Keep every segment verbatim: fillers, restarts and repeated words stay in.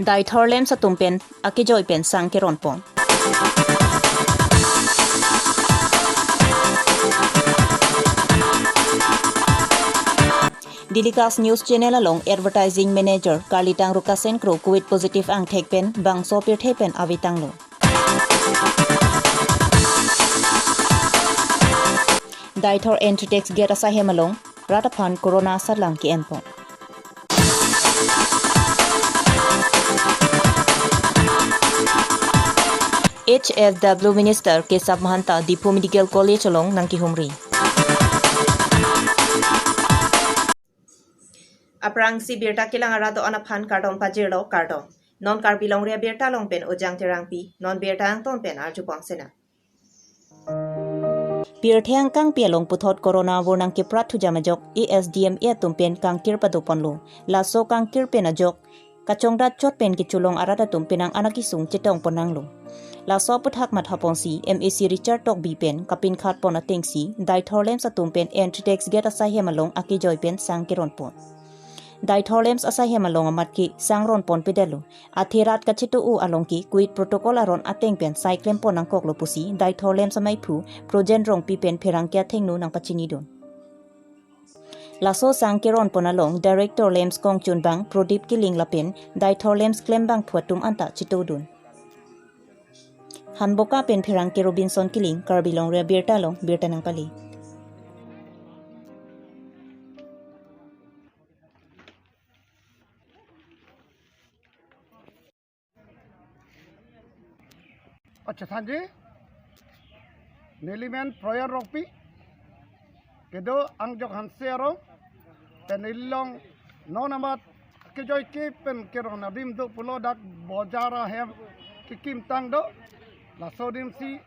Deithor LAMPS atum pen akejoi pen sang keron pon. Delikas News Channel along Advertising Manager Karlitang Rukasen Kro COVID positive angthek pen bangso pirthe pen avetanglo. Deithor Entritex Gate asai hem along rat aphan corona satlang ke-en pon. H S W Minister Kesav Mahanta Diphu Medical College along nangkehumri. Aphrangsi birta kelang arat do-an aphan kardom pajirlo, kardom. Non Karbi Longri Abirta along pen Ojang Terangpi, non birta angton pen arjupon sena. Pirthe angkangpi along puthot corona vur nangkeprat thujam ajok A S D M A atum pen kangkir padoponlo. Laso kangkir pen ajok kachongdat chot pen kecholong arat atum penang anakisung chetong pon nanglo. Laso aputhak mathaponsi M A C Richard Tokbi pen kapinkhat pon atengsi Deithor LAMPS atum pen Entritex Gate asai hem along akejoi pen sang keron pon. Deithor LAMPS asai hem along amat ke sang ron pon pedetlo. Athe rat kachetu-o along ke COVID protocol aron ateng pen sai klem pon nangkoklo pusi Deithor LAMPS amaiphu Projen Rongpi pen pherangke athengno nangpachinidun. Laso sang keron pon along Director LAMPS kongchunbang Prodip Killing lapen Deithor LAMPS klembangphu atum anta chetudun. Hanboka pen pherangke Robinson Killing, Karbi Longri Abirta along birta nangpale. Acha thanji, neli men Projen Rongpi, kedo Angjok Hanse arong, pen neli along non amat kejoi ke pen keron adim do pulo, dak bojar ahem kekim tang do, laso adim si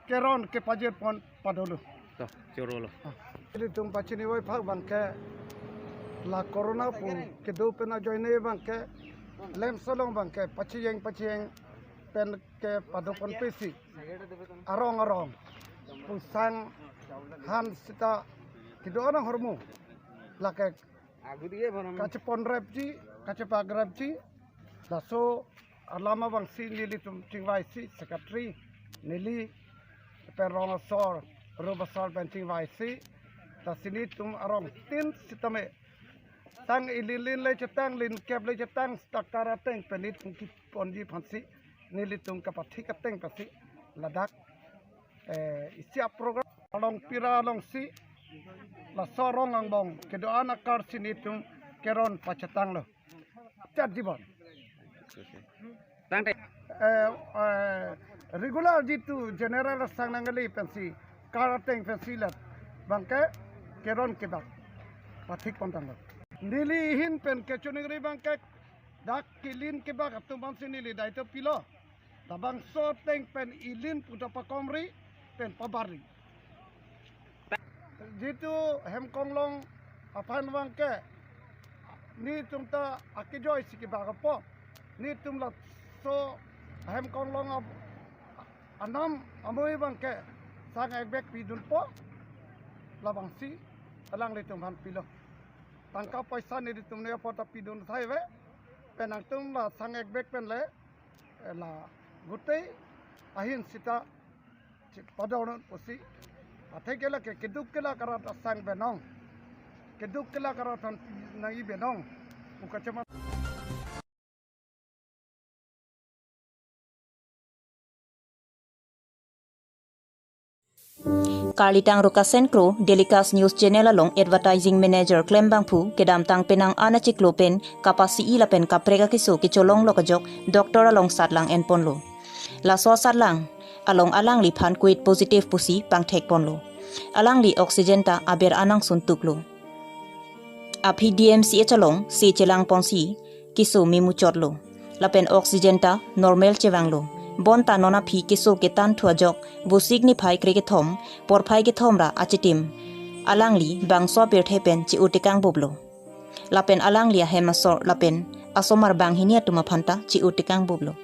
keron kepajir pon padolo. To, chorolo. Ilitum pachini wai phak abangke la corona pu kedo pen ajoine abangke LAMPS along abangke pachiyeng pachiyeng pen kepado ponpesi arong arong pu sang han sita kedo-an ahormu lake kacheponrepji, kachepagrepji, laso alam abangsi nelitum chingvaisi, secretary neli pen rong asor, rup asor pen chingvaisi, lasi nelitum arong tin sitame sang ilin lin le chetang, lin kep le chetang, stakar ateng pen nelitum keponji aphansi nelitum kapathik ateng pensi ladak, eh, isi aprogram along pira alongsi laso arong angbong kedo-an akarsi nelitum keron pachetanglo. Chat jibon. Tangte. Eh, eh, regular jitu general sang nangali pensi, kar ateng pensi lat abangke keron kebak pathik pontanglo. Neli ahin pen kachiningri abangke dak kelin kebak atum aphansi neli daito pilo. Labangso ateng pen ilin puta pakomri pen pabarri. Jitu hem konglong aphan abangke nelitum ta akejoi si kebak apot, nelitum laso hem konglong ap-, anam amoi abangke sang ek bag pidunpo, labangsi alanglitum aphan pilo. Tangka poisa nelitum ne apot ta pidun sai ave, pen nangtum la sang ek bag pen le, eh, la gutei ahin sita chik padon pusi. Athe ke lake keduk kelak arat asang benong. Keduk kelak arat aphan nangji benong. Uka chama. Karlitang Rukasen Kro, Delikas News Channel along Advertising Manager klembangphu kedamtang penang an achiklo pen kapasi-i lapen kaprek akeso kecholong lokajok doctor along satlang enponlo. Laso satlang along alangliphan COVID positive pusi pangthek ponlo. Alangli oxygen ta aber anang suntuklo. Aphi D M C H along se chelang ponsi keso memuchotlo. Lapen oxygen ta normal chevanglo. Bonta non aphi keso kethan thu ajok Vosik niphai krekethom, porphai kethom ra achitim alangli bangso apirthe pen chi-u tekang buplo. Lapen alangli ahem asor lapen asomar banghini atum aphan ta chi-u tekang buplo.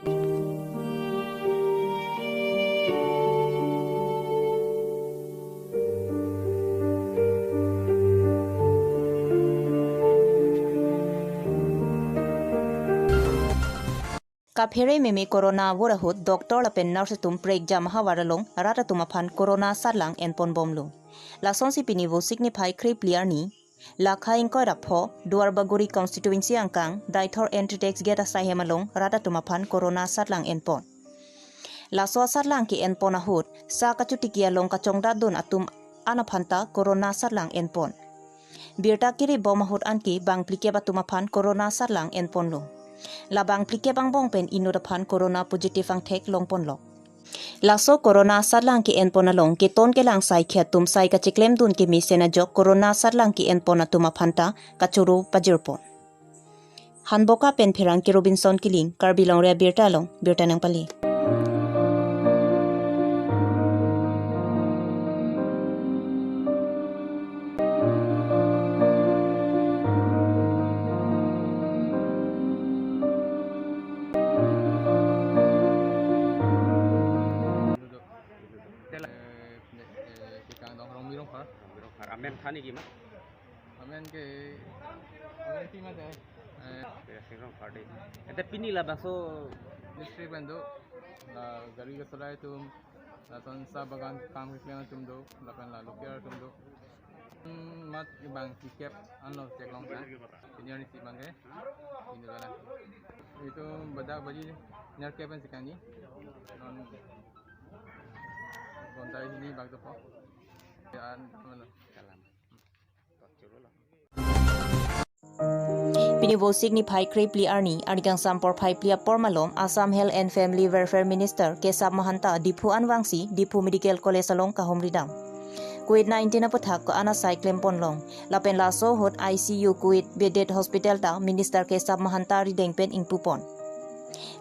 Kaphere meme corona vur ahut doctor lapen nurse atum prekjam ahavar along rat atum aphan corona satlang enpon bomlo. Lasonsi pini Vosik niphai kre phli arni, Lakha ingkoi ra pho, Duarbagori constituency angkang, Deithor Entritex gate asaihem along rat atum aphan corona satlang enpon. Laso asatlang ke-enpon ahut, sa kachotiki along kachongdatdun atum an aphanta corona satlang enpon. Birta kiri bom ahut anke bang phlikep atum aphan corona satlang enponlo. La bang phlikep angbong pen inut aphan corona positive angthek longponlo. Laso corona satlang ke-enpon along keton kelang saikhi atum sai kacheklemdun kemesen ajok corona satlang ke-enpon atum aphanta kachoro pajirpon. Hanboka pen pherangke Robinson Killing, Karbi Longri Abirta along birta nangpale. Amen tha niki ma? Amen ke, amen ti ma de. Eh, Bira Sing Rongphar de. Ante pini labangso district pen do, la gari gasolai atum, lason sa bagan kam keklem atum do, lapen la local atum do. Hmm, mat bang phlikep anlo cheklong ta. Senior ni si bang ke. Ini bala. Itum badak baji nerkep pen si kangni. Non gonta hini bak dopo. Ya, an, mana? Pini Vosik niphai kre phli arni, arni kangsam porphai phli apor malom, Assam Health and Family Welfare Minister Kesab Mahanta Diphu anvangsi Diphu Medical College along kahumridam. Covid nineteen aputhak ko-an asai klemponlong. Lapen laso ahut I C U Covid bedded hospital ta Minister Kesab Mahanta rideng pen ingpupon.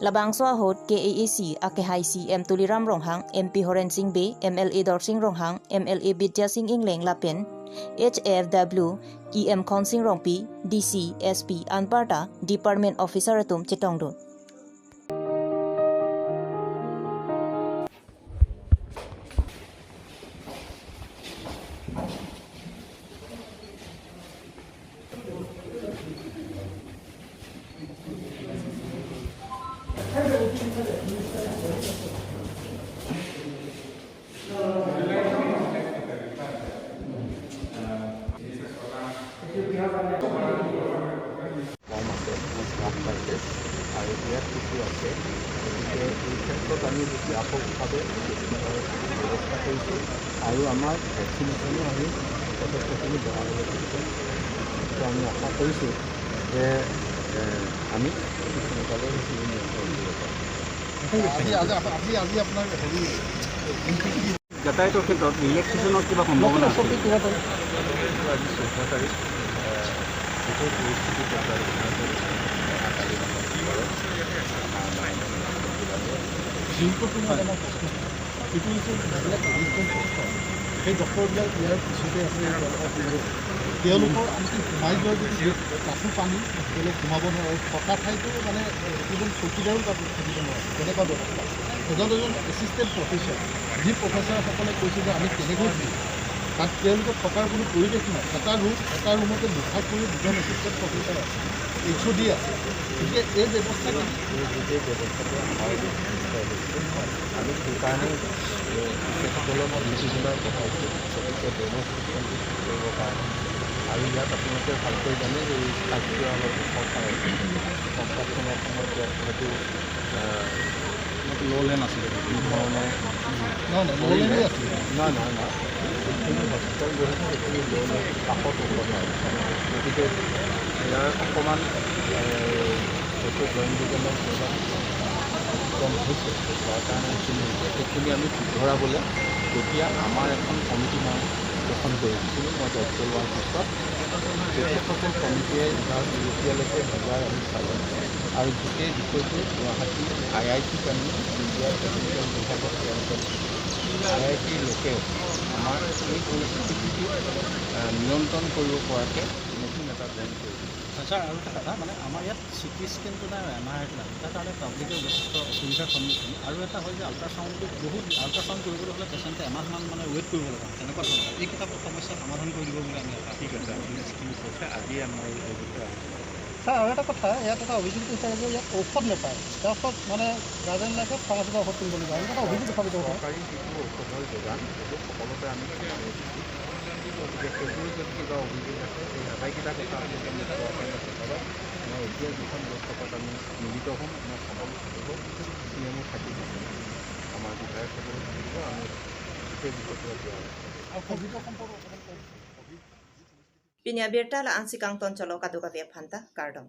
Labangso ahut K A A C akehai C E M Tuliram Ronghang, M P Horen Sing Bey, M L A Dorsing Ronghang, M L A Bidya Sing Engleng lapen H F W E M Khonsing Rongpi, D C, S P anparta department officer atum chetongdun. কম আছে, হ্ৰাস পাইছে আৰু ইয়াত কিছু আছে। গতিকে এই ক্ষেত্ৰত আমি ব্যাপকভাৱে ব্যৱস্থা কৰিছোঁ আৰু আমাৰ ভেকচিনেশ্যনো আমি যথেষ্টখিনি বঢ়াবলৈ ধৰিছে। গতিকে আমি আশা কৰিছোঁ যে, এ, আমি অতি সোনকালে সেইখিনি নিয়ন্ত্ৰণ কৰিব পাৰিম। আজি, আজি, আজি, আজি আপোনাৰ হেৰি, যাতায়াতৰ ক্ষেত্ৰত ৰিলেক্সেশ্যনৰ কিবা সম্ভাৱনা আছে নেকি? আজি চৈধ্য তাৰিখ, এ, গোটেই পৰিস্থিতি পৰ্যালোচনা কৰি অহাকালি আমাৰ কি কৰে, আমাৰ মাননীয় মুখ্যমন্ত্ৰী ডাঙৰীয়া। যিটো কোনো আমাৰ প্ৰশ্ন, এইটো হৈছে যিবিলাক ৰিলিফ কেম্প, সেই ডক্টৰবিলাক ইয়াৰ পিছতে আছে, তেওঁলোকৰ আনকি সোমাই যোৱাৰ যদি তাতো পানী, তেওঁলোক সোমাব নোৱাৰে। থকা ঠাইতো মানে, ইভেন চকীদাৰো তাত থাকিব নোৱাৰে, তেনেকুৱা ব্যৱস্থা। এজন এজন এছিষ্টেণ্ট প্ৰফেচাৰ, যি প্ৰফেচাৰসকলে কৈছে যে আমি কেনেকৈ দিম, তাত তেওঁলোকে থকাৰ কোনো পৰিৱেশ নাই। এটা ৰুম, এটা ৰুমতে দুভাগ কৰি দুজন এছিষ্টেণ্ট প্ৰফেচাৰ আছে, এইচ অ' ডি আছে। গতিকে এই ব্যৱস্থাটো, এই গোটেই ব্যৱস্থাটো আমাৰ নিশ্চয় হৈছে। আমি সেইকাৰণে, এ, তেখেতসকলক নিৰ্দেশনা পঠাইছোঁ, গতিকে ডেম'নষ্ট্ৰেশ্যনটো কৰিবৰ কাৰণে। আৰু ইয়াত আপোনালোকে ভালকৈ জানে যে এই কাৰ্য অলপ ওখ ঠাই, কনষ্ট্ৰাকশ্যনৰ সময়ত ইয়াত হয়তো, আহ, ল' লেণ্ড আছিলে, যি ধৰণে নহয়, নহয়, ল' লেণ্ডে আছিলে। নহয়, নহয়, নহয়। যিখিনি হস্পিটেল বহিছে, সেইখিনি ল' লেণ্ড, কাষত ওখ ঠাই। গতিকে ইয়াৰ অকণমান, এ, হয়তো জইণ্ট ডিভিজনৰ কিবা প্ৰব্লেম হৈছে, তাৰ কাৰণে এইখিনি হৈছে। এইখিনি আমি শুধৰাবলৈ তেতিয়া আমাৰ এখন কমিটি মই গঠন কৰি দিছিলোঁ, মই দায়িত্ব লোৱাৰ পিছত তেখেতসকল কমিটিয়ে এতিয়ালৈকে বুজাই আমি চালোঁ আৰু গোটেই বিষয়টো গুৱাহাটী আই আই টিত আমি ইণ্ডিয়াৰ টেকনিকেল বিভাগত তেওঁলোকে আই আই টিৰ লোকেও আমাৰ এই পৰিস্থিতিটো, আহ, নিয়ন্ত্ৰণ কৰিব পৰাকৈ নতুন এটা জইন কৰি দিছে। ছাৰ, আৰু এটা কথা, মানে, আমাৰ ইয়াত চি টি স্কেনটো নাই, এম আৰ আইটো নাই, তাৰ কাৰণে পাব্লিকৰ যথেষ্ট অসুবিধাৰ সন্মুখীন। আৰু এটা হয় যে আল্ট্ৰাচাউণ্ডটো বহুত, আল্ট্ৰাচাউণ্ড কৰিবলৈ হ'লে পেচেণ্টে এমাহমান, মানে, ৱেইট কৰিব লগা হয়, তেনেকুৱা ধৰণৰ। এইকেইটা সমস্যা সমাধান কৰি দিব বুলি আমি আশা ঠিক আছে, আপুনি যিখিনি কৈছে, আজি আমাৰ এই বিষয়ে আলোচনা কৰিম। ছাৰ, আৰু এটা কথা, ইয়াত এটা অভিযোগ উঠিছে যে ইয়াত ঔষধ নাপায়, তাৰ ওপৰত মানে গাৰ্জেনবিলাকে ফাৰ্মাচীৰ পৰা ঔষধ কিনিব লগা হয়, এনেকুৱা এটা অভিযোগ উত্থাপিত হৈছে। চৰকাৰী যিটো ঔষধৰ যোগান, সেইটো সকলোতে আমি সমানে দিছোঁ। গতিকে সেইবোৰ যদি কিবা অভিযোগ আছে, সেই আটাইকেইটা কথা আমি এতিয়া মুখ্য আকাংক্ষী সকলক, মই এতিয়া যিখন বৈঠকত আমি মিলিত হ'ম, আমাৰ সকলো থাকিব, চি এমো থাকিব, আমাৰ বিধায়কসকলো থাকিব, আমি গোটেই বিষয়টো দিয়া হ'ব। আৰু কভিডৰ সম্পৰ্কে অকণমান কওক। Pini abirta la-ansi kangton cholo, kadokave aphanta kardom.